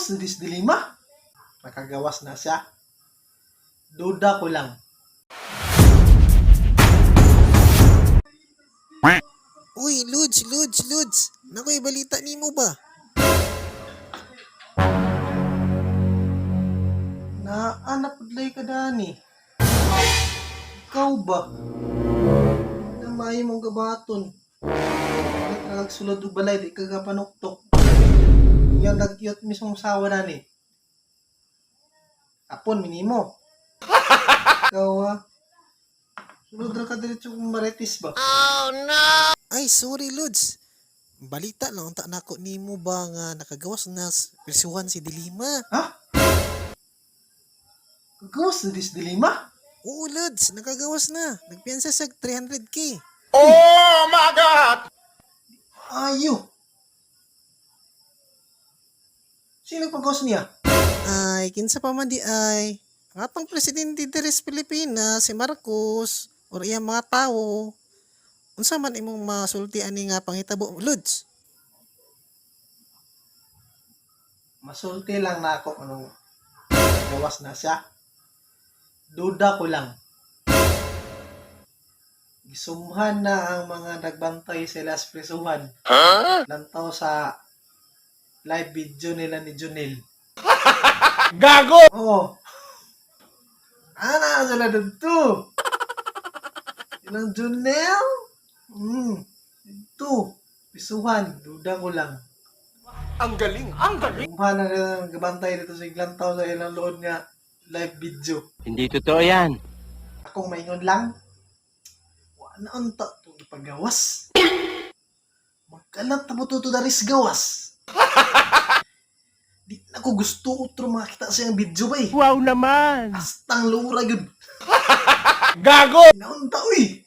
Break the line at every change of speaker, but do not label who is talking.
Kagawas na dis Dilima. Nakagawas na siya. Duda ko lang.
Uy, Lods, Lods, Lods. Nakoy balita nimo ba?
Naanap pudlay ka dani. Ikaw ba? Na maayo mong gabaton. Bakit ka nagsulod og balay di ka gapanuktok? Yan nagyot mismong sawa na ni. Apon minimo. Ikaw ah. Sulod ra ka diretso kung marites ba?
Ay, sorry Lods. Balita lang unta nako nimo ba nga nakagawas na prisuhan si Dilima.
Ha? Kagawas na dis Dilima?
Oo, Lods, nakagawas na. Nagpiyansa sa 300K.
Ayo. Sino pagkawas niya?
Ay, kinsa pa man di ay. Ang atong presidente diri sa Pilipinas, si Marcos, or iyang mga tawo. Unsa man imong masulti ani nga panghitabo, Lods?
Masulti lang na ako anong gawas na siya. Duda ko lang. Gisumhan na ang mga nagbantay sa las prisuhan. Lantaw sa live video nila ni Junil.
Gago!
Oo. Ana sila dito. Ilang Junel? Ito. Pisuhan. Duda ko lang.
Ang galing! Ang galing!
Kumpa na nila ang gabantay dito sa iglang tao sa ilang lood nga live video.
Hindi totoo yan.
Akong maingon lang, wa na unta itong ipagawas. Magkalat na mo to daris gawas. Di na ko gusto utro makita sa iyang video ba eh.
Wow naman!
Astang lura yun.
Gago!
Naunta uy.